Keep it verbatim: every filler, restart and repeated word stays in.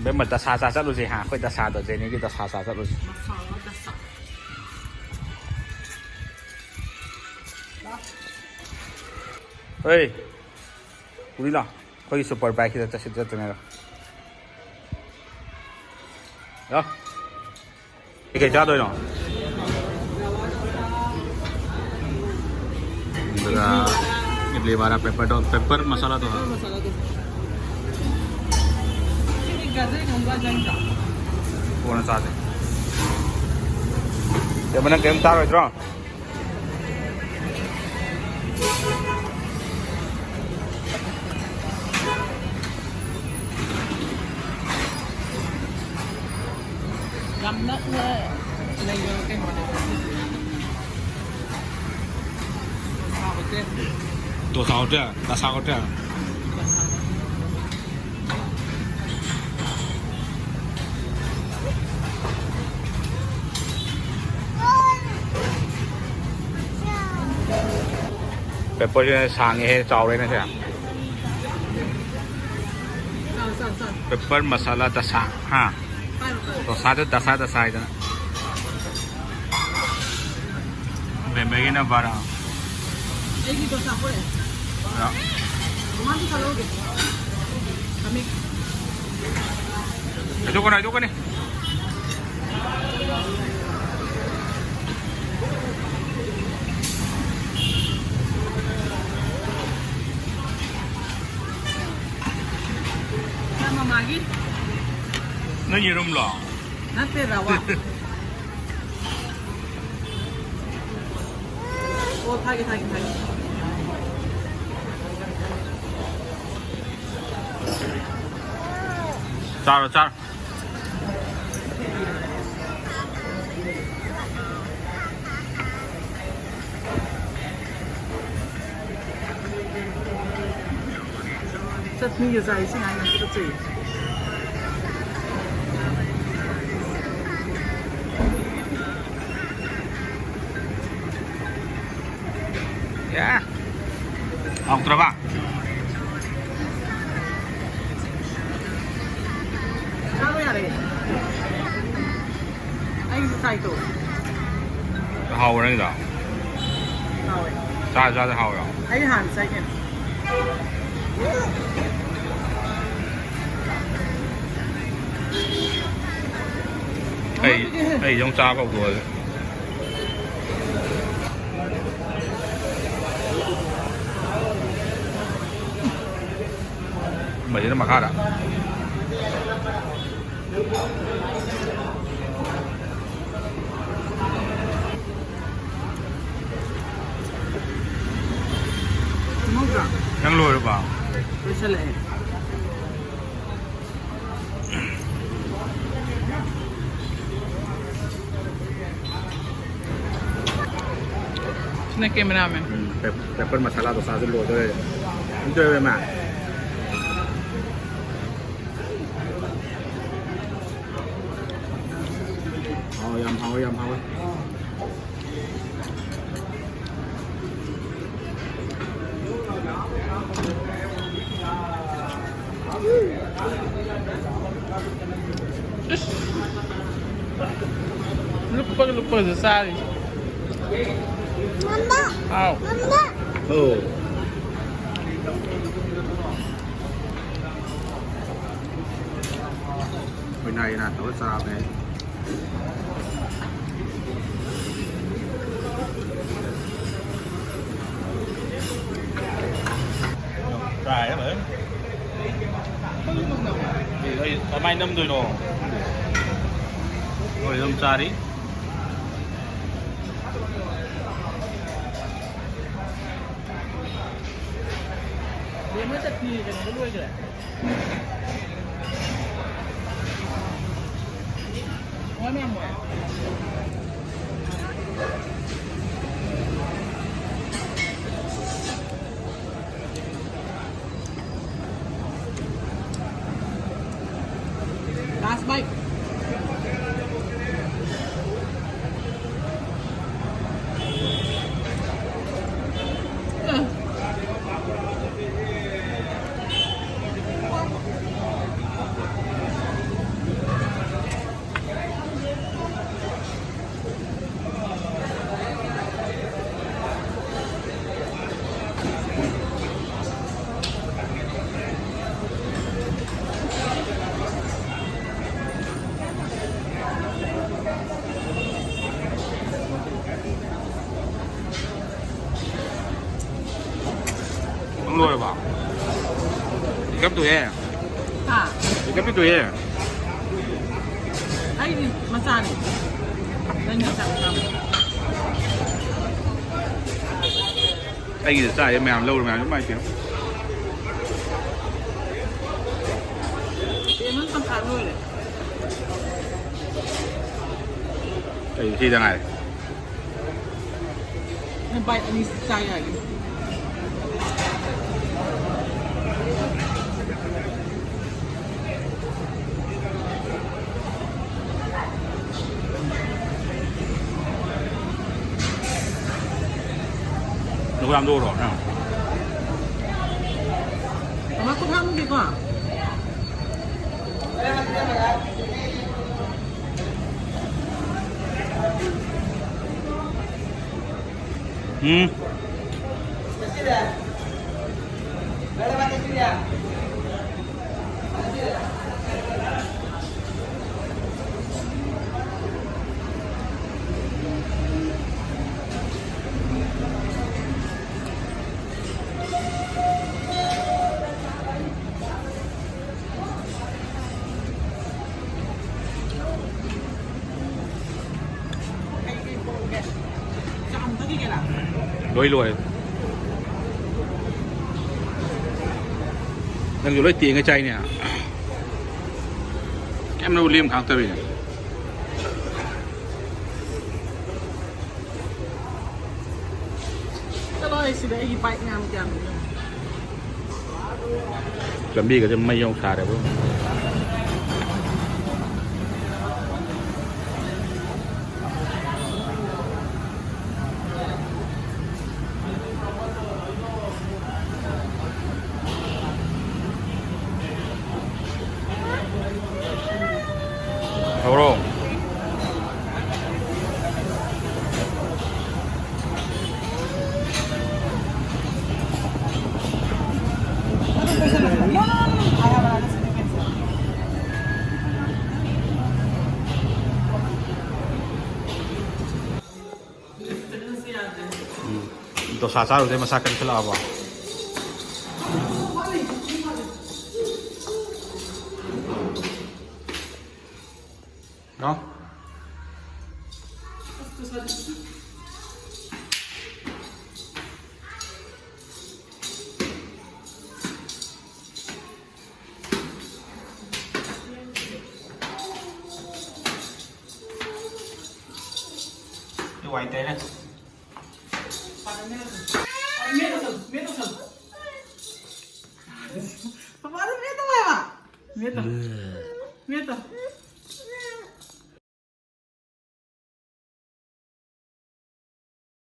ꯕꯦꯝꯃ, ꯗꯁꯥ ꯆꯥ ꯆꯠꯂꯨꯁꯦ ꯍꯥ, ꯑꯩꯈꯣꯏ ꯗꯁꯥꯗꯣ, ꯖꯦꯅꯤꯒꯤ ꯗꯁꯥ ꯆꯥ ꯆꯠꯂꯨꯁꯦ꯫ ꯃꯁꯥꯂꯥ ꯗꯁꯥ꯫ ꯍꯣꯏ, ꯄꯨꯔꯤ ꯂꯥꯎ꯫ ꯑꯩꯈꯣꯏꯒꯤ ꯁꯨꯄꯔ ꯕꯥꯏꯛꯁꯤꯗ ꯆꯠꯁꯤ ꯆꯠꯇꯅꯦꯕ꯫ ꯂꯥꯎ꯫ ꯀꯩ ꯀꯩ ꯆꯥꯗꯣꯏꯅꯣ? ꯑꯗꯨꯒ ꯏꯗꯂꯤ ꯋꯥꯔꯥ, ꯄꯦꯄꯔ ꯗꯣ, ꯄꯦꯄꯔ ꯃꯁꯥꯂꯥ ꯗꯣꯁꯥ꯫ ꯃꯁꯥꯂꯥ ꯗꯣꯁꯥ꯫ ꯁꯤꯗꯤ ꯒꯖꯔ ꯍꯜꯋꯥ ꯆꯪꯗ꯭ꯔꯣ? ꯀꯣꯟꯅ ꯆꯥꯁꯦ꯫ ꯕꯦꯝꯃ, ꯅꯪ ꯀꯩꯝ ꯆꯥꯔꯣꯏꯗ꯭ꯔꯣ? ꯌꯥꯝ ꯅꯛꯅ ꯂꯩꯕ ꯀꯩꯅꯣꯅꯦꯕ꯫ Dosa hotel. Dosa hotel, dosa hotel. ꯄꯦꯄꯔꯁꯤꯅ ꯁꯥꯡꯉꯦꯍꯦ, ꯆꯥꯎꯔꯦꯅꯦ ꯁꯦ꯫ ꯄꯦꯄꯔ ꯃꯁꯥꯂꯥ ꯗꯁꯥ, ꯍꯥ? ꯗꯣꯁꯥꯗ ꯗꯁꯥ ꯗꯁꯥ ꯍꯥꯏꯗꯅ꯫ ꯕꯦꯝꯕꯦꯒꯤꯅ ꯕꯥꯔꯥ꯫ ꯑꯩꯒꯤ ꯗꯣꯁꯥ ꯄꯨꯔꯛꯑꯦ꯫ ꯕꯥꯔꯥ꯫ ꯃꯃꯥꯗꯤ ꯆꯥꯔꯛꯑꯣꯒꯦ꯫ ꯊꯝꯃꯦ꯫ ꯍꯥꯏꯗꯣꯛꯀꯅꯤ, ꯍꯥꯏꯗꯣꯛꯀꯅꯤ꯫ ꯅꯪ ꯃꯃꯥꯒꯤ? ꯅꯪ ꯌꯦꯔꯨꯝꯂꯣ? ꯅꯠꯇꯦ, ꯔꯋꯥ꯫ ꯑꯣ, ꯊꯥꯒꯦ, ꯊꯥꯒꯦ, ꯊꯥꯒꯦ꯫ ꯆꯥꯔꯣ, ꯆꯥꯔꯣ꯫ ꯆꯠꯅꯤꯒ ꯆꯥꯏ, ꯁꯤ ꯉꯥꯏꯅ ꯇꯨꯀꯠꯆꯩ꯫ ꯌꯥ꯫ ꯍꯥꯎꯇ꯭ꯔꯕ? ꯑꯩꯁꯨ ꯇ꯭ꯔꯥꯏ ꯇꯧ꯫ ꯍꯥꯎꯕ꯭ꯔꯥ ꯅꯪꯒꯤꯗꯣ? ꯍꯥꯎꯋꯦ꯫ ꯆꯥ ꯆꯥꯗ ꯍꯥꯎꯕ꯭ꯔꯣ? ꯑꯩ ꯍꯥꯟꯅ ꯆꯥꯏ ꯀꯩꯅꯣ꯫ ꯑꯩ, ꯑꯩꯁꯨ ꯑꯃꯨꯛ ꯆꯥꯕ ꯍꯧꯗꯣꯛꯑꯁꯦ꯫ ꯃꯁꯤꯅ ꯃꯈꯥꯗ꯫ ꯈꯪꯍꯧꯗ꯭ꯔꯥ? ꯅꯪ ꯂꯣꯏꯔꯕ? ꯂꯣꯏꯁꯜꯂꯛꯑꯦ꯫ ꯁꯤꯅ cameraman꯫ ꯎꯝ, ꯄꯦꯞ-, pepper masala ꯗꯣ ꯆꯥꯁꯨ ꯂꯣꯏꯗꯣꯔꯦ꯫ ꯑꯗꯨ ꯇꯧꯔꯦ, ꯏꯃꯥ꯫ ꯍꯥꯎ, ꯌꯥꯝ ꯍꯥꯎꯋꯦ, ꯌꯥꯝ ꯍꯥꯎꯋꯦ꯫ ꯏꯁ! ꯂꯨꯞꯄꯒ ꯂꯨꯞꯄꯒꯁꯨ ꯆꯥꯔꯤ꯫ ꯃꯝꯃꯥ! ꯍꯥꯎ꯫ ꯃꯝꯃꯥ! ꯑꯧ꯫ ꯑꯩꯈꯣꯏ ꯅꯥꯏ ꯅꯥ ꯇꯧꯔ ꯆꯥꯕꯅꯦ꯫ ꯆꯥꯔꯦ ꯐꯖꯅ꯫ ꯑꯩ ꯀꯃꯥꯏꯅ ꯅꯝꯗꯣꯏꯅꯣ? ꯍꯣꯏ, ꯑꯗꯨꯝ ꯆꯥꯔꯤ꯫ ꯕꯦꯝꯃ ꯆꯠꯈꯤ, ꯀꯩꯅꯣꯗ ꯂꯣꯏꯈ꯭ꯔꯦ꯫ Last bite. ꯂꯣꯏꯔꯕ? ꯄꯤꯛꯑꯞ ꯇꯧꯑꯦ꯫ ꯍꯥ? ꯄꯤꯛꯑꯞꯇꯤ ꯇꯧꯑꯦ꯫ ꯑꯩꯗꯤ ꯃꯆꯥꯅꯤ꯫ ꯅꯪ ꯃꯆꯥ ꯃꯆꯥ꯫ ꯑꯩꯒꯤꯗ ꯆꯥꯏ ꯃꯌꯥꯝ ꯂꯧꯔ ꯃꯌꯥꯝ ꯏꯃꯥꯏ ꯄꯦꯝꯃ꯫ ꯕꯦꯝꯃ ꯇꯪꯈꯥꯏ ꯂꯣꯏꯔꯦ꯫ ꯑꯩ ꯁꯤꯗ ꯉꯥꯏꯔꯦ꯫ ꯅꯪ bite ꯑꯅꯤ ꯆꯥ ꯌꯥꯒꯦ꯫ ꯅꯈꯨꯠ ꯍꯥꯝꯗꯣꯛꯎꯔꯣ ꯅꯪ꯫ ꯃꯃꯥ ꯈꯨꯠ ꯍꯥꯝꯒꯦꯀꯣ꯫ ꯎꯝ꯫ ꯂꯣꯏ ꯂꯣꯏꯔꯦ꯫ ꯅꯪꯁꯨ ꯂꯣꯏ ꯇꯦꯡꯉ ꯆꯥꯏꯅꯦ꯫ ꯀꯩꯝ ꯂꯦꯝ ꯈꯥꯛꯇꯕꯤꯅꯦ꯫ ꯆꯠꯂꯣ, ꯑꯩ ꯁꯤꯗ ꯑꯩꯒꯤ bite ꯃꯌꯥꯝ ꯀꯌꯥꯝ ꯂꯩꯒꯦ꯫ ꯂꯝꯕꯤꯒꯁꯦ ꯃꯩ ꯑꯃꯨꯛ ꯁꯥꯔꯦꯕ꯫ ꯍꯧꯔꯣ꯫ ꯎꯝ꯫ ꯗꯣꯁꯥ ꯆꯥꯔꯨꯕꯗꯩ ꯃꯁꯥ ꯀꯟꯈꯠꯂꯛꯑꯕꯣ? ꯅꯣ꯫ ꯋꯥꯏ ꯇꯩꯔꯦ꯫ ꯄꯥꯄꯥꯗ ꯃꯦꯠꯇꯧ ꯍꯥꯏꯕ꯫ ꯃꯦꯠꯇꯧ꯫ ꯃꯦꯠꯇꯧ꯫